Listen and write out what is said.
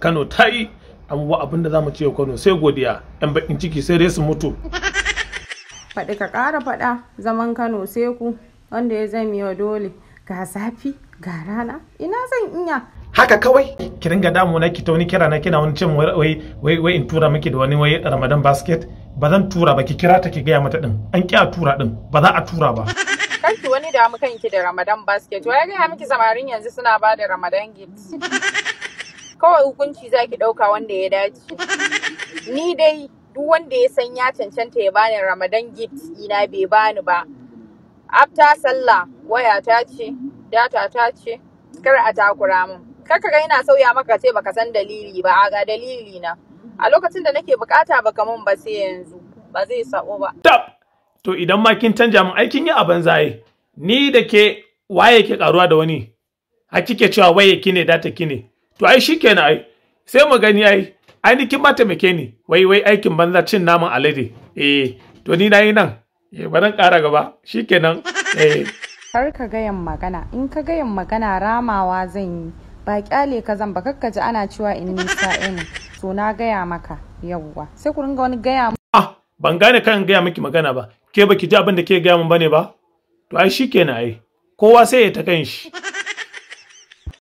Kano ta yi abubuwa, abin da za mu ce wa Kano sai godiya, yan bakin ciki sai dai su mutu. Faɗi ka ƙara faɗa, zaman Kano sai ku wanda ya zame wa dole, ga zafi ga rana, ina zan iya. Haka kawai ki ringa damu na, ki ta wani kira na, kina wani cin wai wai wai in tura miki da wani wai Ramadan basket. Ba zan tura ba, ki kira ta ki gaya mata din an ki a tura din, ba za a tura ba. Karki wani damu kanki da Ramadan basket. Wa ya gaya miki samarin yanzu suna ba da Ramadan gift? Kawai hukunci zaki ɗauka wanda ya dace. Ni dai duk wanda ya san ya cancanta ya bani Ramadan gift ina bai bani ba, after sallah waya ta ce, data ta ce, kar a takura min. Kar ka ga ina sauya maka ce baka san dalili ba, a ga dalili na. A lokacin da nake bukata baka mun ba, sai yanzu, ba zai sabo ba. Tab! To idan ma kin canja min, aikin yi a banzaye. Ni da ke, waye ke karuwa da wani? A kike cewa waye ki ne, data ki ne. To ai shikenan, ai sai mu gani ai. Ai ni kin ma taimake ni. Wai wai aikin banza, cin naman alade. Eh, to ni nayi nan. Eh, ba zan ƙara gaba. Shikenan. Eh. Kar ka gayan magana, in ka gayan magana ramawa zan yi. Ba kyale ka zan ba, kakka ji ana cewa in nisa ina. To na gaya maka, yawwa. Sai ku ringa wani gaya. Ah, ban gane kan gaya miki magana ba. Ke baki ji abin da ke gaya min bane ba? To ai shikenan ai. Kowa sai ya ta kan shi.